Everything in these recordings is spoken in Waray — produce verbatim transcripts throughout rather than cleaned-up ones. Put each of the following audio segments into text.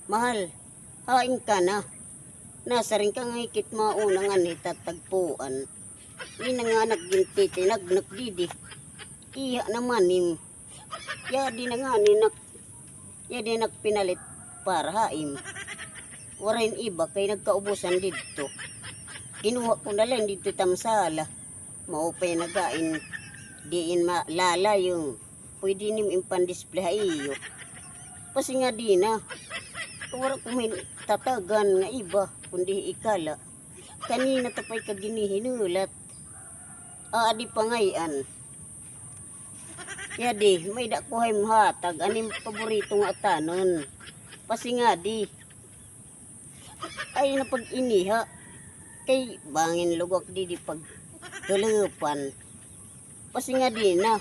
Mahal, hain ka na. Nasiring ka nga hikit mauna nganhi ta tagpuan. Ini nga anak gintitinagnok didi. Iya naman im. Yadi na ngani nak, yadi nak pinalit para ha im. Waray in iba kay nagkaubusan didto. Kinuha ko na la in didto tamsala. Maupay na gain, diin ma-, lalayo. Pwede nim impandisplay ha iyo. Pasingadi na. Wara ko may tatagan nga iba, kundi ika la. Kanina ta pay ka ginihinulat. Aadi pa ngay-an. Yadi, may-ada ko ha im hatag, an im paborito nga atanon. Pasingadi. Ay, napag-iniha. Kay bangin lugak didi pagtulupan. Pasingadi na.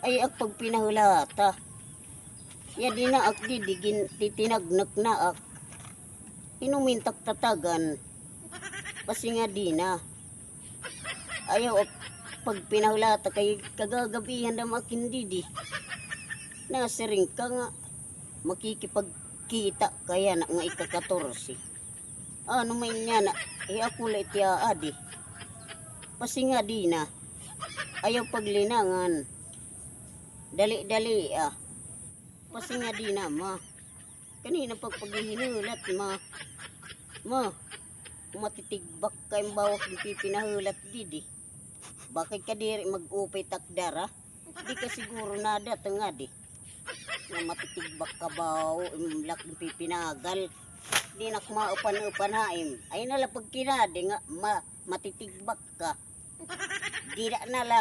Ay, ak pagpinahulata. Yadi na ak didi gintitinagnok na ak. Hin-o man it ak tatagan. Pasingadi na. Ayaw ak pagpinahulata kay kagagab-ihan da ma ak hin didi. Nasiring ka nga makikipagkita ka yana nga ika-katorse. Ano man yana, hi ako la it aadi. Pasingadi na. Ayaw paglinangan. Dali-dali, ah. Pasingadi na, ma. Kanina pa ak paghihinulat, ma. Ma, matitigbak ka, im bawak ginpipinahulat didi. Bakit ka diri mag-upay tak dara? Di ka siguro nadatong adi. Nga matitigbak ka ba, o, im lak ginpipinagal. Di na ak maupan-upan ha im. Ay na la pagkinadi nga ma-, matitigbak ka. Dida na la.